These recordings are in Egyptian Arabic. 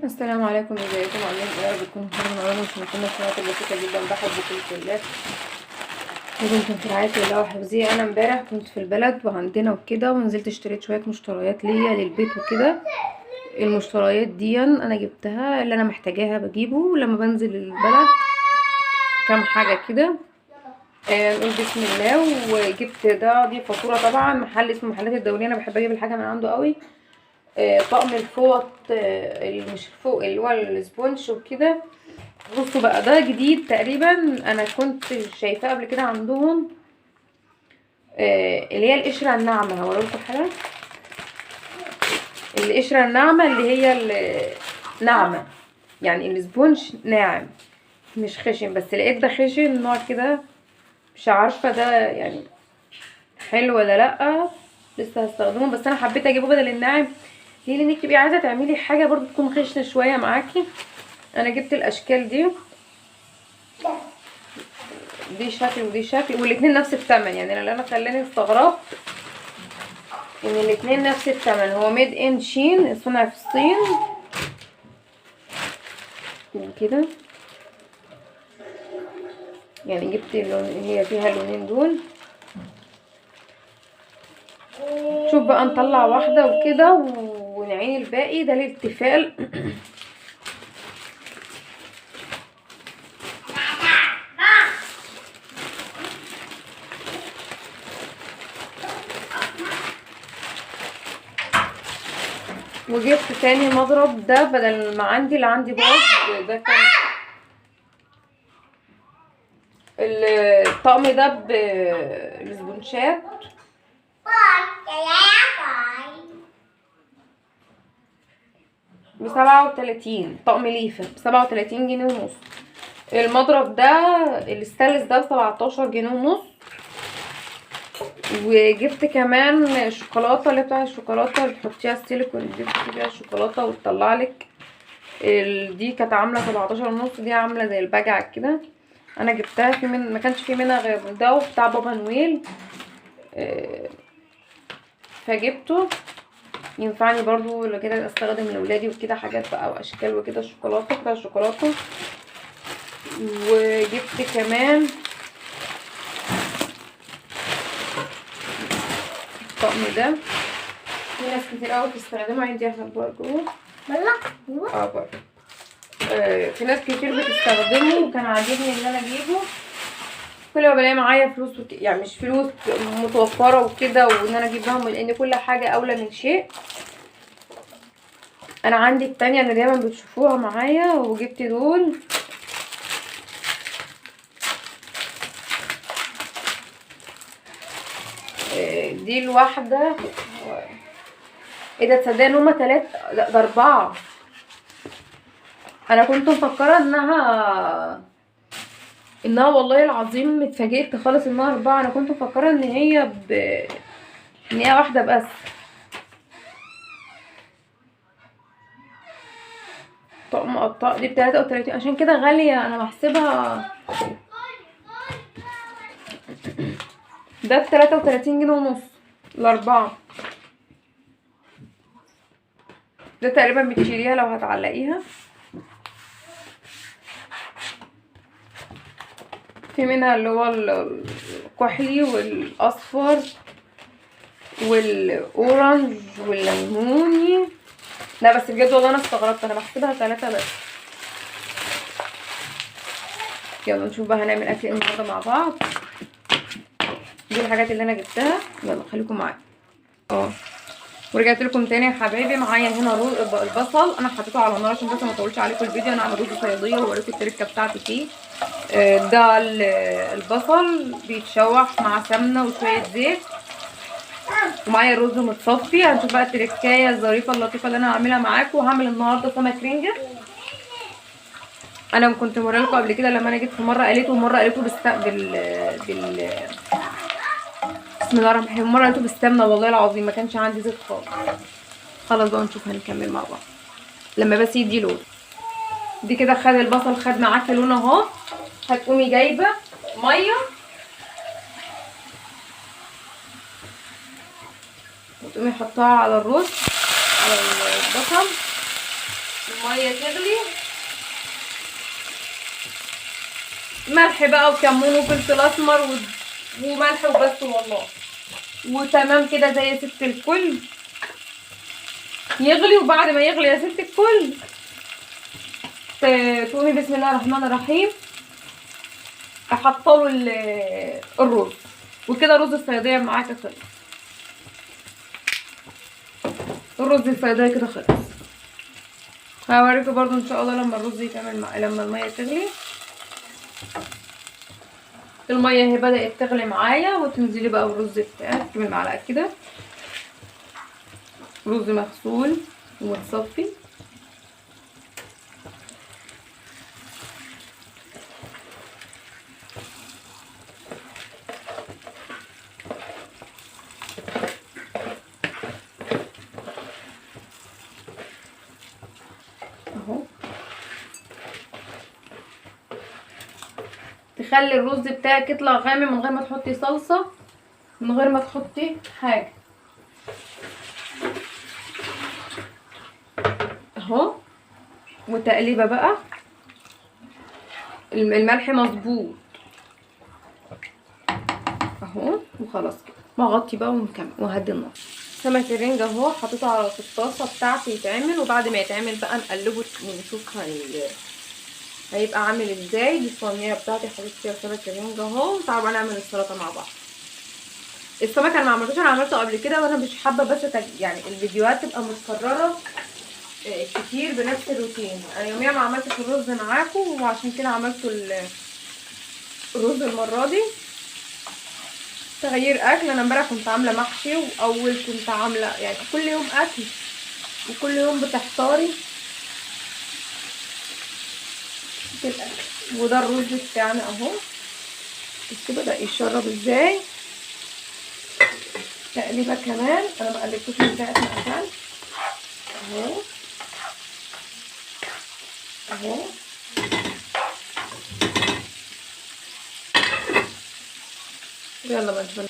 السلام عليكم، ازيكم؟ عاملين ايه؟ يا رب تكونوا بخير. النهارده مش في وقت بسيطة جدا. بحبكم في الله وكنتم في رعاية الله وحفظه. انا امبارح كنت في البلد وعندنا وكده، ونزلت اشتريت شوية مشتريات ليا للبيت وكده. المشتريات دي انا جبتها اللي انا محتاجاها بجيبه لما بنزل البلد، كام حاجة كده. نقول بسم الله. وجبت ده، دي فاتورة طبعا، محل اسمه محلات الدولية، انا بحب اجيب الحاجة من عنده قوي. طقم الفوط، اللي مش الفوق اللي هو ال sponge وكده. بصوا بقى، ده جديد تقريبا، انا كنت شايفاه قبل كده عندهم، اللي هي القشرة الناعمة. هوريلكم حالا القشرة الناعمة اللي هي ناعمة، يعني ال sponge ناعم مش خشن، بس لقيت ده خشن نوع كده، مش عارفه ده يعني حلو ولا لا، لسه هستخدمه، بس انا حبيت اجيبه بدل الناعم. ليه؟ لانك تبقي عايزه تعملي حاجة برضو تكون خشنه شوية معاكي. انا جبت الاشكال دي، دي شكل ودي شكل، والاتنين نفس الثمن. يعني اللي انا خلاني استغربت ان الاتنين نفس الثمن. هو made in China، صنع في الصين كده. يعني جبت اللون، هي فيها اللونين دول. شوف بقى، نطلع واحدة وكده ونعين الباقي. ده للتفال. وجبت تاني مضرب ده بدل ما عندي اللي عندي باظ. ده كان الطقم ده بالسبونشات ب37، طقم ليفة ب37 جنيه ونص. المضرب ده الستانلس ده ب17 جنيه ونص. وجبت كمان شوكولاتة، اللي بتاع الشوكولاتة اللي تحطيها السيليكون دي، تحطي فيها الشوكولاتة وتطلع لك. دي كانت عامله 17 ونص، دي عامله زي البجعه كده. انا جبتها في من ما كانش في منها غير ده وبتاع بابا نويل، فجبته. ينفعني برضو لو كده استخدم لاولادي وكده، حاجات بقى واشكال وكده، الشوكولاتة بتاع الشوكولاتة. وجبت كمان الطقم ده، في ناس كتير قوي بتستخدمه. عندي احمد برضو بره. في ناس كتير بتستخدمه وكان عاجبني ان انا اجيبه. كل ما بلاقي معايا فلوس يعني مش فلوس متوفرة وكده، وان انا اجيب لهم، لان كل حاجة اولى من شيء. انا عندي التانية اللي دايما بتشوفوها معايا، وجبت دول. دي الواحدة. ايه ده؟ تصدقي ان هما 3؟ لا ده 4. انا كنت مفكرة انها والله العظيم اتفاجئت خالص انها 4. انا كنت مفكرة ان هي ان هي واحدة بس. طقم قطع دي ب33، عشان كده غالية، انا بحسبها ده ب33 جنيه ونص ال4. ده تقريبا بتشيليها لو هتعلقيها. في منها اللي هو الكحلي والاصفر وال orange والليموني. لا بس بجد والله انا استغربت، انا بحسبها 3 بس. يلا نشوف بقى هنعمل اكل ايه النهارده مع بعض. دي الحاجات اللي انا جبتها، يلا خليكم معايا. ورجعت لكم تاني يا حبايبي. معايا هنا البصل، انا حطيته على النار عشان بس ما اطولش عليكم الفيديو. انا عامله رز صياديه ووريكم التركة بتاعتي فيه. ده البصل بيتشوح مع سمنه وشوية زيت، ومعايا الرز متصفي. هنشوف بقى التركايه الظريفة اللطيفة اللي انا هعملها معاكم. وهعمل النهارده سمك رنجه. انا كنت موريلكم قبل كده لما انا جيت في مرة قليته، ومرة قليته بال بسم الله الرحمن الرحيم، مرة قليته بالسمنه والله العظيم ما كانش عندي زيت خالص. خلاص بقى نشوف هنكمل مع بعض لما بس يدي لون. دي كده خد البصل، خد معاكي لون اهو. هتقومي جايبه مية وتقومي حطها على الرز على البصل. المية تغلي، ملح بقى وكمون وفلفل اسمر وملح وبس والله، وتمام كده زي ست الكل. يغلي، وبعد ما يغلي يا ست الكل تقومي بسم الله الرحمن الرحيم حاطه له الرز، وكده رز الصياديه معاك خلص. الرز الصياديه كده خلص. هوريكم برضو ان شاء الله لما الرز يتعمل لما المية تغلي. المية اهي بدات تغلي معايا، وتنزلي بقى الرز بتاعك بالمعلقه كده، رز مغسول ومتصفي. اهو تخلي الرز بتاعك يطلع غامق من غير ما تحطي صلصة، من غير ما تحطي حاجة اهو. وتقليبه بقى، الملح مظبوط اهو، وخلاص كده بغطي بقى ونكمل وهدي النار. سمك الرنجة اهو حطيته على الطاسه بتاعتي يتعمل، وبعد ما يتعمل بقى نقلبه ونشوف هيبقى عامل ازاي. دي الصينية بتاعتي حطيت فيها سمك الرنجة اهو. تعالوا بقى نعمل السلطة مع بعض. السمك انا ما عملتوش، انا عملته قبل كده، وانا مش حابة بس يعني الفيديوهات تبقى متكررة كتير بنفس الروتين. انا يوميا ما عملتش الرز معاكم، وعشان كده عملته الرز المرة دي تغيير اكل. انا امبارح كنت عامله محشي، واول كنت عامله يعني كل يوم اكل، وكل يوم بتحتاري في الاكل. وده الرز بتاعنا اهو، بصوا بدا يشرب ازاي. تقليبه كمان، انا ما قلبتوش من ساعة ما اكلت اهو اهو. يلا بقى نشوف.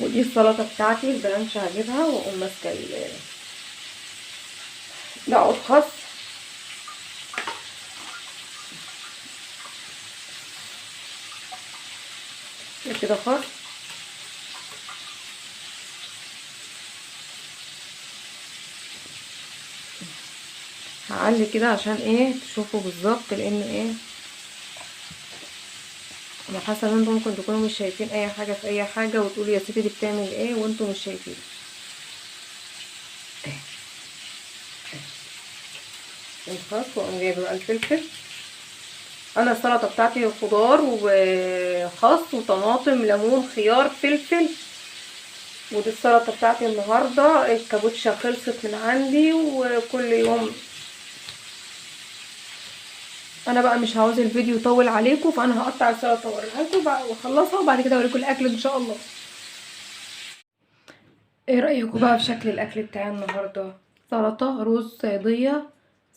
ودي السلطة بتاعتي البلانش هجيبها واقوم ماسكه ده عود خس، كده خس، هعلي كده عشان ايه تشوفوا بالظبط، لان ايه انا حاسه ان انتم ممكن تكونوا مش شايفين اي حاجة في اي حاجة، وتقولوا يا ستي دي بتعمل ايه وانتم مش شايفين. الخس، واقوم جايبه بقى الفلفل. انا السلطة بتاعتي خضار وخس وطماطم ليمون خيار فلفل، ودي السلطة بتاعتي النهارده. الكابوتشا خلصت من عندي، وكل يوم انا بقى مش عاوز الفيديو يطول عليكم، فانا هقطع السلطة واوريها لكم واخلصها، وبعد كده اوريكم الاكل ان شاء الله. ايه رايكم بقى في شكل الاكل بتاعي النهارده؟ سلطة، رز صياديه،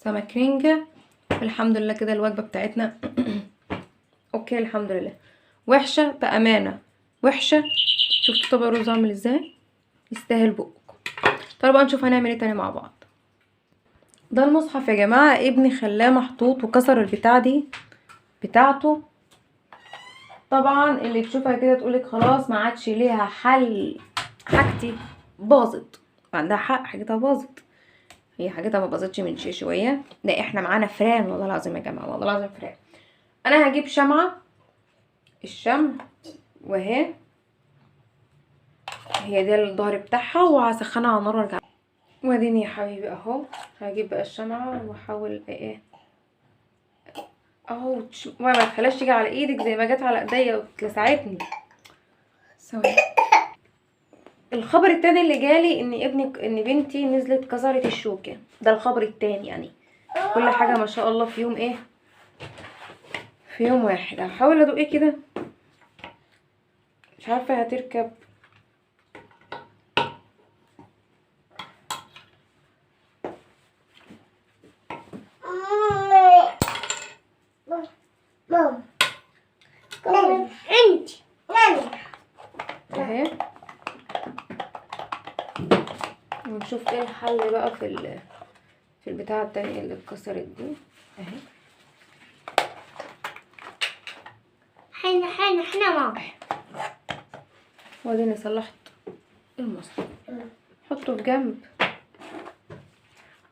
سمك رنجه، الحمد لله كده الوجبة بتاعتنا okay الحمد لله. وحشة بامانه، وحشة. شفتوا طبق الرز عامل ازاي؟ يستاهل بقكم. طب بقى نشوف هنعمل ايه تاني مع بعض. ده المصحف يا جماعة، ابني خلاه محطوط وكسر البتاع دي بتاعته. طبعا اللي تشوفها كده تقولك خلاص ما عادش ليها حل، حاجتي باظت. عندها حق، حاجتها باظت. هي حاجتها ما باظتش من شيء شوية، ده احنا معانا فران والله العظيم يا جماعة، والله العظيم فران. انا هجيب شمعة، الشمع وهي هي دي الظهر بتاعها، وهسخنها على النار وارجع. واديني يا حبيبي اهو، هجيب بقى الشمعة واحاول ايه اهو، ما تخليهاش تيجي على ايدك زي ما جت على ايديا واتلسعتني. ثواني. الخبر التاني اللي جالي ان ان بنتي نزلت كسرت الشوكة. ده الخبر التاني، يعني كل حاجة ما شاء الله في يوم ايه، في يوم واحد. هحاول ادوق ايه كده، مش عارفه هتركب. اهي، ونشوف ايه الحل بقى في البتاع. البتاعة التانية اللي اتكسرت دي اهي. حنا حنا حنا ماما. واديني صلحت المصحف، حطه في جنب.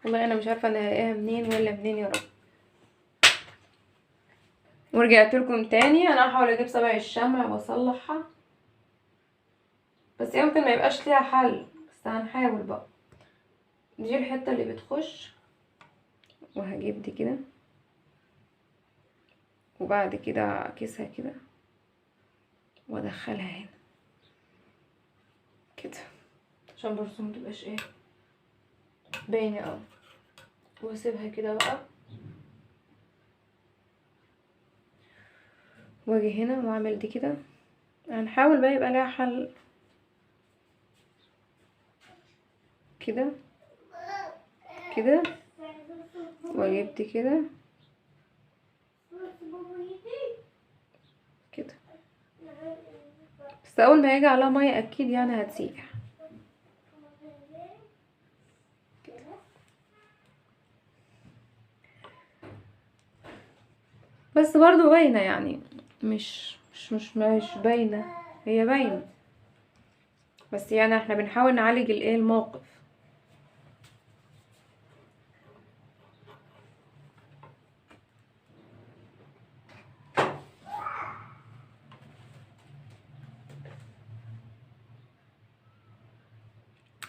والله انا مش عارفه انا هلاقيها منين ولا منين يا رب. ورجعت لكم تاني. انا هحاول اجيب صبع الشمع واصلحها، بس يمكن ما يبقاش ليها حل، بس هنحاول بقى. دي الحتة اللي بتخش، وهجيب دي كده، وبعد كده اعكسها كده وادخلها هنا كده، عشان برضه متبقاش ايه باينة اوي. واسيبها كده بقى، واجي هنا واعمل دي كده. هنحاول بقى يبقى لها حل كده كده، واجيب دي كده كده. بس اول ما يجي عليها مية اكيد يعني هتسيح. بس برضو باينة يعني، مش مش مش مش باينة، هي باينة، بس يعني احنا بنحاول نعالج الايه الموقف.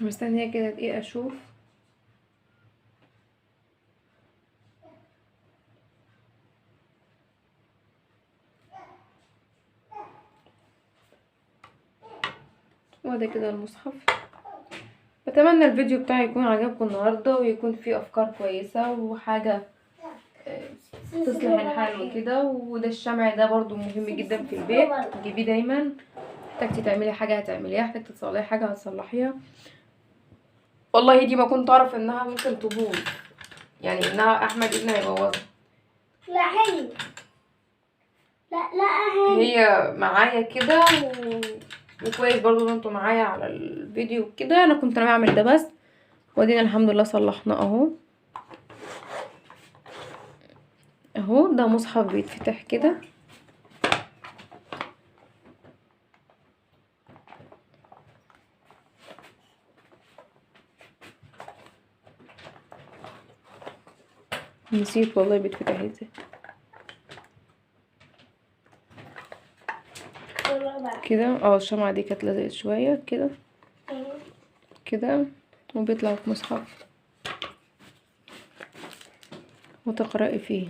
مستنيه كده دقيقة اشوف. وده كده المصحف. بتمنى الفيديو بتاعي يكون عجبكم النهارده، ويكون فيه افكار كويسة وحاجه تصلح الحال وكده. وده الشمع ده برضو مهم جدا في البيت، تجيبيه دايما. احتاجتي تعملي حاجة هتعمليها، احتاجتي تصلحي حاجة هتصلحيها. والله دي ما كنت اعرف انها ممكن تبوظ، يعني انها احمد ابني هيبوظها. لا هي لا لا هي معايا كده وكويس برضو ان انتوا معايا على الفيديو كده. انا كنت ناوية اعمل ده بس، وادينا الحمد لله صلحناه اهو. اهو ده مصحف بيتفتح كده. نسيت والله بيتفتح ازاي كده. الشمعة دي كانت لزقت شوية كده كده، وبيطلع في مصحف وتقرأي فيه.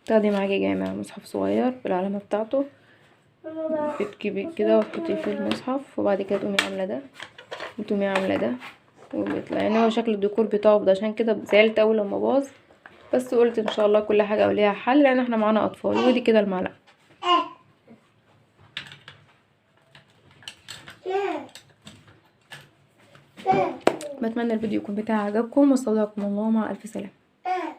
تاخدي معاكي جامع مصحف صغير بالعلامة بتاعته، بتجيبي كده وتحطيه في المصحف، وبعد كده تقومي عاملة ده وتقومي عاملة ده، وبيطلع يعني هو شكل الديكور بتاعه ده. عشان كده زعلت اول لما باظ، بس قلت ان شاء الله كل حاجة وليها حل، لان احنا معانا اطفال. ودي كده المعلقة. بتمنى الفيديو يكون بتاعي عجبكم، واستودعكم الله مع الف سلامه.